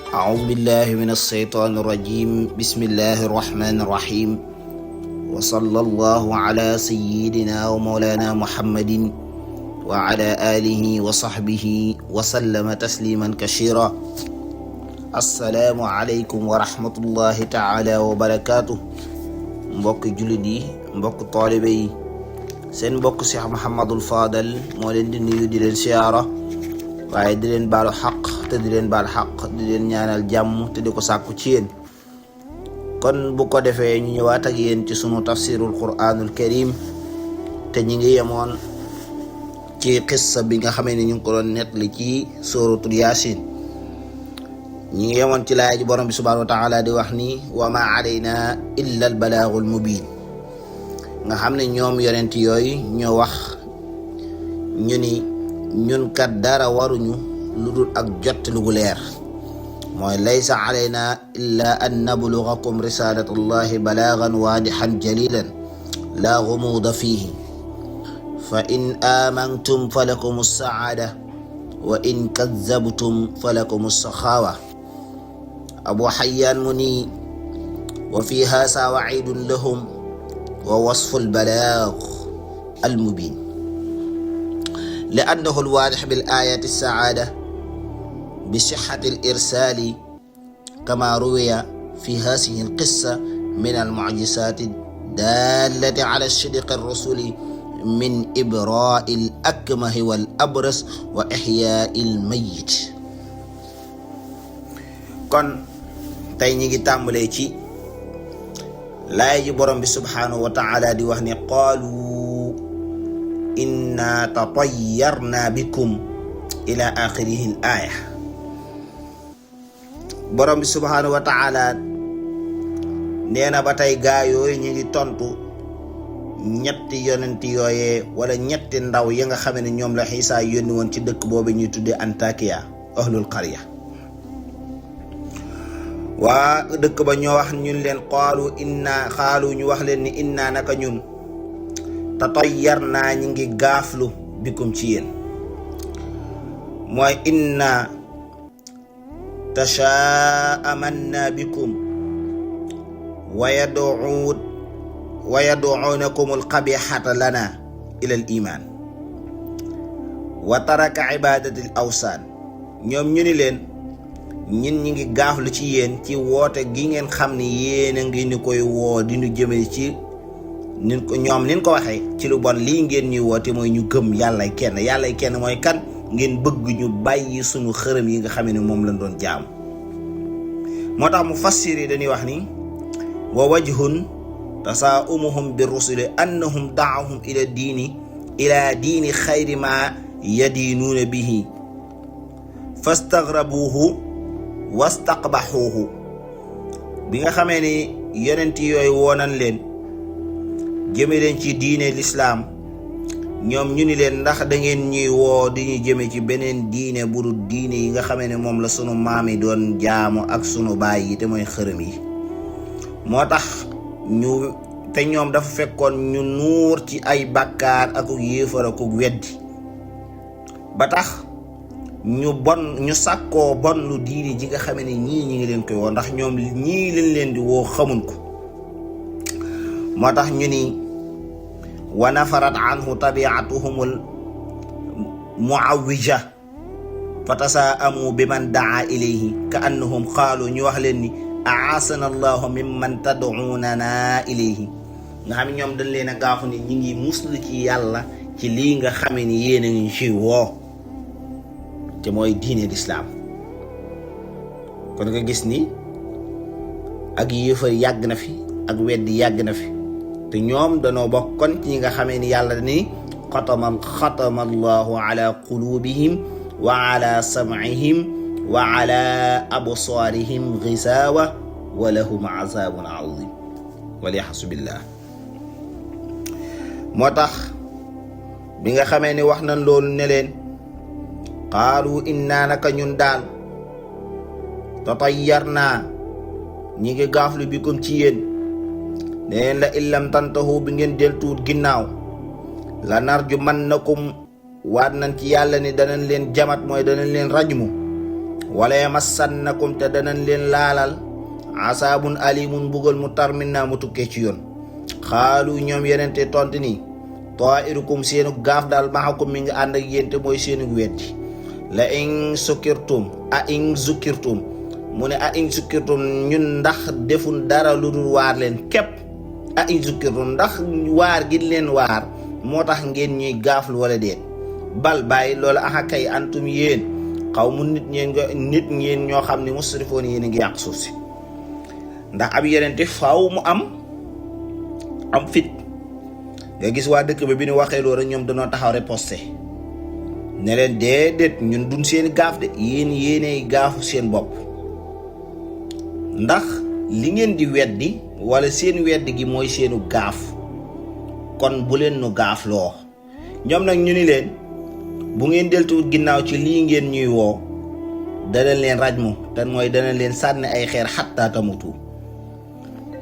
أعوذ بالله من الشيطان الرجيم. بسم الله الرحمن الرحيم. وصلى الله على سيدنا ومولانا محمد وعلى آله وصحبه وسلم تسليما كثيرا. السلام عليكم ورحمة الله تعالى وبركاته. mbokk jullit yi, mbokk taalibe yi, seen mbokk Cheikh Mouhamadul Fadal moo leen di nuyu di leen siyaara, waaye di leen baalu xaq te di leen baal xaq, di leen ñaanal jàmm te di ko sàkku ci yéen. kon bu ko defee ñu ñëwaat ak yéen ci sunu tafsirul Qur'anul Karim, te ñi ngi yemoon ci xissa bi nga xamee ne ñu ngi ko doon nettali ci suratul Yaasin. ñi ngi yemoon ci laaya ji borom bi subhanahu wa taala di wax ni wa ma alayna illa al balaagul mubin, nga xam ne ñoom yonent yooyu ñoo wax ñu ni ñun kat dara waruñu lu dul ak jot lu gu leer, mooy laysa alayna illa an nablugakum risalatullahi balaagan waadixan jalilan laa gumuuda fiihi fa in amantum falakum saada wa in kazzabtum falakum saxaawa. Abu Xayyaan mu ni wa fi haasa waciidun lahum wa wasfu albalaag almubin li annahu alwaadix bil ayati saada bi sixati alirsali kama ruwiya fi haasihi alqissa min almucjisaati daallati ala sidqi arrusuli min ibraai alakmahi wal abras wa ixyaai almayit. kon tey ñi ngi tàmbalee ci laaya ji borom bi subhaanahu wa taala di wax ne qaalu inna tatayyarna bikum ila axirihi l aaya. borom bi subhaanahu wa taala nee na ba tey gaa yooyu ñu ngi tontu ñetti yonenti yooyee wala ñetti ndaw ya nga xam ne ñoom la Xiisa yónni woon ci dëkk boobu ñuy tuddee Antakiya ahlul qarya. waa dëkk ba ñoo wax ñun leen xaalu ñu wax leen ni inna naka ñun tatayyarna ñi ngi gaaflu bikum ci yéen, mooy inna tashaamanna bikum wa yad'uunakum alqabihata lana ila al iman wa taraka ibadati al awsaan. ñoom ñu ni leen ñun ñi ngi gaaflu ci yéen ci woote gi ngeen xam ni yéen a ngi ni koy woo di ñu jëmee ci nin ko ñoom nin ko waxee ci lu bon lii ngeen ñuy woote mooy ñu gëm yàllay kenn mooy kan ngeen bëgg ñu bàyyi suñu xërëm yi nga xam ne moom lañ doon jaamu. moo tax mu fassir yi dañuy wax ni wa wajhun tasaa'umuhum bi rusuli annahum daahum ila diini xayri ma yadiinuuna bihi fastaghrabuuhu wastaqbaxuuhu. bi nga xamee ni yonent yooyu woonan leen jëme leen ci diine lislaam, ñoom ñu ni leen ndax da ngeen ñuy woo di ñu jëme ci beneen diine bu dul diine yi nga xamee ne moom la sunu maam yi doon jaamu ak sunu baay yi te mooy xërëm yi. moo tax te ñoom dafa fekkoon ñu nuur ci ay bàkkaar ak yéefar ak weddi, ba tax ñu sàkkoo bon lu diini ji nga xamee ne ñii ñi ngi leen koy woo, ndax ñoom ñii leen di woo xamuñ ko. moo tax ñu ni wa nafarat anhu tabiatuhumul muawwija fa tasaamu bi man daa ilayhi ka annahum qaalu ñu wax leen ni aasana allahu mimman tad'unana ilayhi, nga xam ne ñoom dañ leen a gaafu ni ñi ngi muslu ci yàlla ci lii nga xamee ni yéen a ngi ci woo te mooy diine lislaam. kon nga gis ni ak yéefar yàgg na fi ak weddi yàgg na fi, te ñoom danoo bokkoon ci ñi nga xamee ni yàlla ni xatama allahu ala qulubihim wa ala sam'ihim wa ala absaarihim gisaawa wa lahum azabun azim walyaxasu billah. moo tax bi nga xamee ni wax nañ loolu ne leen qaalu inna naka ñun daal tatayyarna ñi ngi gaaflu bikum ci yéen, neen la illam tantahu bi ngeen deltuut ginnaaw la narju mannakum waat nañ ci yàlla ni danañ leen jamat mooy danañ leen rajmu wala yamassannakum te danañ leen laalal asaabun alimun mbugal mu tar min naa mu tukkee ci yoon. xaalu ñoom yenente tontu ni tairukum seenu gaaf daal maxakum mi ngi ànd ak yéen te mooy seenu weddi. la in sukirtum a in zukirtum mu ne a in zukirtum ñun ndax defun dara lu dul waar leen képp. a in zukirtum ndax waar gi leen waar moo tax ngeen ñuy gaaflu wala déet. bal bàyyi loolu axa kay antum yéen xaw mu nit ngeen ñoo xam ne musrifoon yéen a ngi yàq suuf si. ndax ab yenente faaw mu am fit nga gis waa dëkk ba bi ñu waxee loolu ñoom dañoo taxaw riposte ne leen déedéet ñun duñ seen gaaf de yéenay gaafu seen bopp. ndax li ngeen di weddi wala seen weddi gi mooy seenu gaaf kon bu leen nu gaaf loo. ñoom nag ñu ni leen bu ngeen deltuwut ginnaaw ci lii ngeen ñuy woo danañ leen rajmu te mooy danañ leen sànni ay xeer xattaa tamutu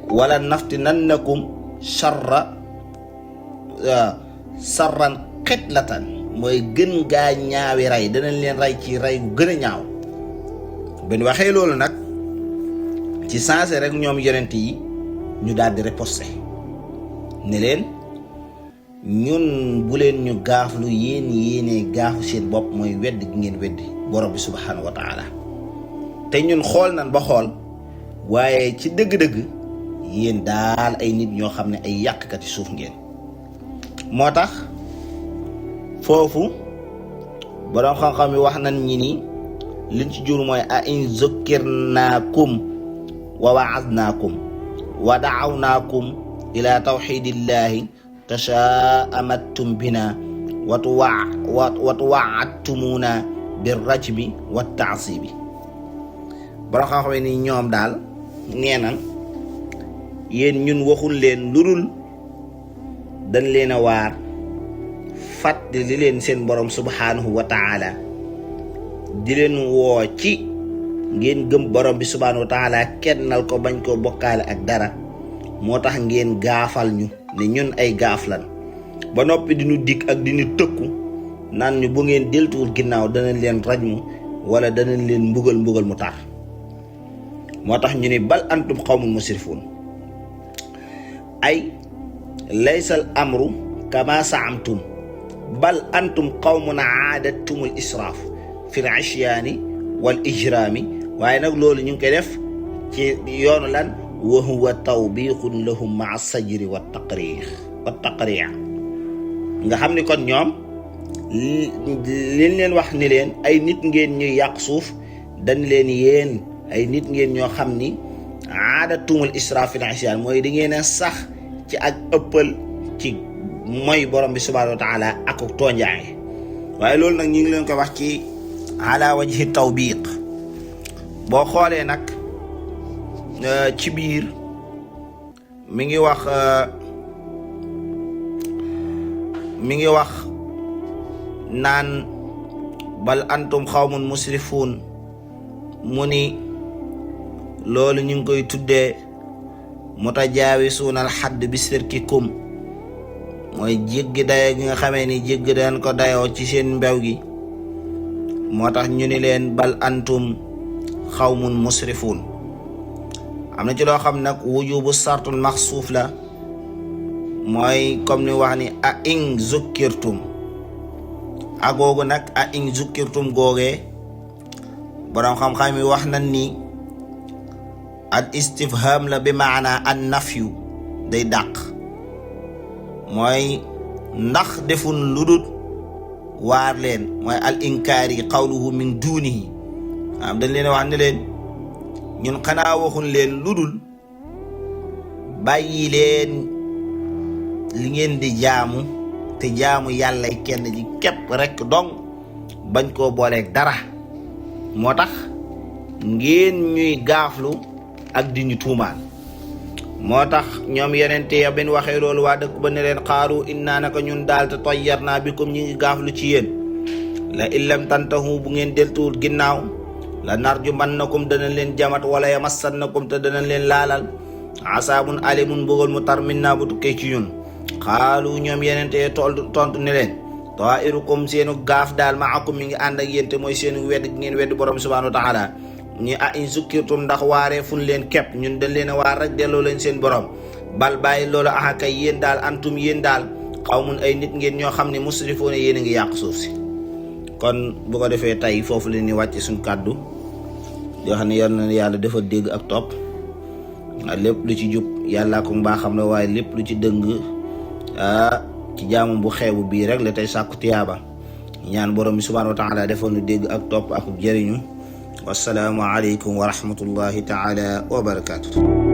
wala naftinannakum sarran xitlatan mooy gën gaa ñaawi rey danañ leen rey ci rey gu gën a ñaaw. ben waxee loolu nag ci sensé rek ñoom yonent yi ñu daal di riposte ne leen ñun bu leen ñu gaaflu yéenee gaafu seen bopp mooy wedd gi ngeen weddi borom bi subhanahu wa taala. te ñun xool nan ba xool waaye ci dëgg-dëgg yéen daal ay nit ñoo xam ne ay yàqkat yi suuf ngeen. moo tax foofu borom xam-xam yi wax nañ ñi ni liñ ci jur mooy a in zukkirnaakum wa wa'aznaakum wa da'awnaakum ila tawxidillahi tashaa'amattum bina wa tuwa'adtumuna birrajmi wa ta'sibi. borom xam-xam yi ni ñoom daal nee nan yéen ñun waxul leen ludul dañ leen a waar fàttali leen seen borom subhanahu wa taala di leen woo ci ngeen gëm borom bi subhanahu wa taala kennal ko bañ koo bokkaale ak dara moo tax ngeen gaafal ñu ne ñun ay gaaf lan ba noppi di ñu dig ak di ñu tëkku naan ñu bu ngeen deltuwul ginnaaw danañ leen rajmu wala danañ leen mbugal mu tar. moo tax ñu ne bal antum qawmun musrifun ay laysal amru kama saamtum bal antum qawmun aadatumul israaf fi l isyaani wal ijraami waaye nag loolu ñu ngi koy def ci yoonu lan wa huwa tawbiqun lahum maa sajri wa taqriix nga xam ni kon ñoom liñ leen wax ni leen ay nit ngeen ñuy yàq suuf dañ leen yéen ay nit ngeen ñoo xam ni aadatumul israaf fi l isyaan mooy da ngeen a sax ci ak ëppal ci mooy borom bi subhanahu wa taala ak tooñaange. waaye loolu nag ñu ngi leen ko wax ci ala wajhi tawbiq. boo xoolee nag ci biir mi ngi wax naan bal antum xawmun musrifuun mu ni loolu ñu ngi koy tuddee mutajaawisuuna al xadd bi sirkikum mooy jéggi dayo gi nga xamee ni jéggi daan ko dayoo ci seen mbew gi. moo tax ñu ni leen bal antum xawmun musrifuun. am na ci loo xam nag wujubu sartul maxsuuf la mooy comme ni wax ni a in zukkirtum agoogu nag a in zukkirtum googee borom xam-xam yi wax nañ ni al istifham la bi maana an nafyu day dàq mooy ndax defun ludut waar leen mooy al inkaari qawluhu min dunihi am dañ leen wax ne leen ñun xanaa waxun leen ludul bàyyi leen li ngeen di jaamu te jaamu yàlla kenn ji képp rek dong bañ koo booleeg dara moo tax ngeen ñuy gaaflu ak di ñu tuumaal. moo tax ñoom yenente ya ben waxee loolu waa dëkk ba ne leen xaaru innaa naka ñun daal te tayyarnaa bikum ñi ngi gaaflu ci yéen la illam tantahu bu ngeen deltuwul ginnaaw la narjumannakum danañ leen jamat wala yamassannakum te danañ leen laalal asaabun alimun mbugal mu tar min naa bu tukkee ci ñun. xaalu ñoom yenente ya tontu ne leen tairukum seenu gaaf daal maakum mi ngi ànd ak yéen te mooy seenu wedd ngeen wedd borom subhanahu wa taala ñi in zukkirtum ndax waaree fun leen kepp ñun dañ leen a waar rek delloo leen seen borom bal bàyyi loolu kay yéen daal antum yéen daal xawmun ay nit ngeen ñoo xam ne musrifoona yéen a ngi yàq suuf si. kon bu ko defee tey foofu leen ni wàcce suñ kàddu yoo xam ne yal na yàlla dafa dégg ak topp lépp lu ci jub yàllaa ko mbaaxam la waaye lépp lu ci dëng ci jaamam bu xeebu bii rek la tey sàkku tiyaaba ñaan borom bi subhanahu wa taala defal nu dégg ak topp ak jëriñu. wassalaamu aleykum wa rahmatullahi taala wa barakatuh.